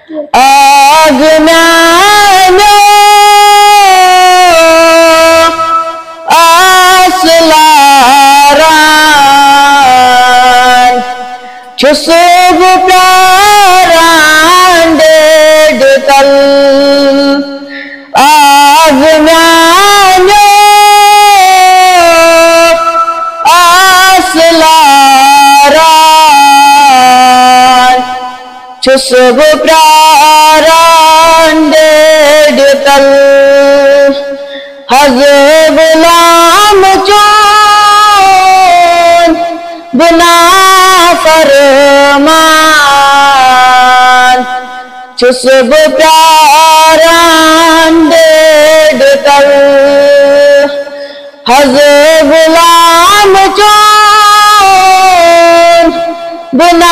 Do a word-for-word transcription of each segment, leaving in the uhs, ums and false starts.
آگ میانیو آس لاران، چھُس بہٕ پیاران ڈیڈ تل۔ آگ میانیو آس لاران، چھُس بہٕ پیاران ڈیڈ تل۔ حض غلام چون بہٕ نافرمان، چھُس بہٕ پیاران ڈیڈ تل۔ حض غلام چون بہٕ نافرمان،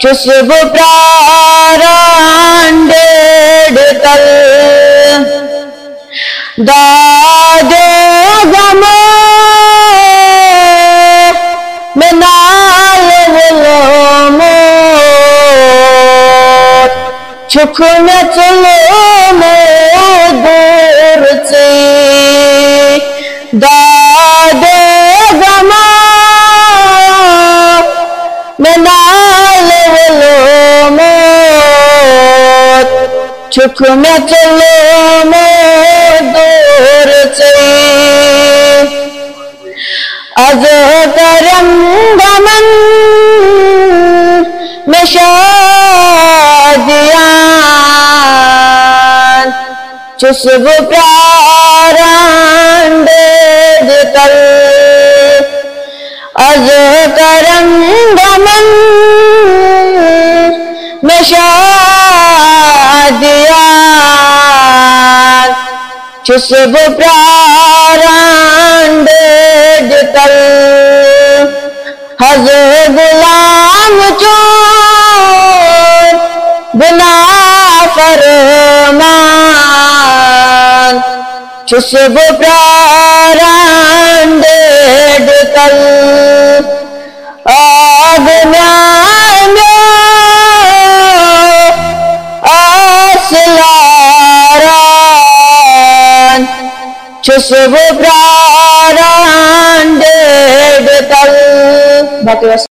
چھُس بہٕ پیاران ڈیڈ تل۔ دادو غمو مےٚ نالہٕ وُلومُت، چھُکھ مےٚ ژوٚلمُت دوٗر ژٕے۔ دادو غمو مےٚ نالہٕ وُلومُت، چھُکھ مےٚ ژوٚلمُت دوٗر ژٕے۔ از کرن غمن مےٚ شادیان، چھُس بہٕ پیاران ڈیڈ تل۔ از کرن غمن مےٚ شادیان، چھُس بہٕ پیاران ڈیڈ تل۔ حض غلام چون بہٕ نافرمان، چھُس بہٕ پیاران ڈیڈ تل۔ آگ میانیو آس لاران، چھُس بہٕ پیاران ڈیڈ تل۔ باقٕے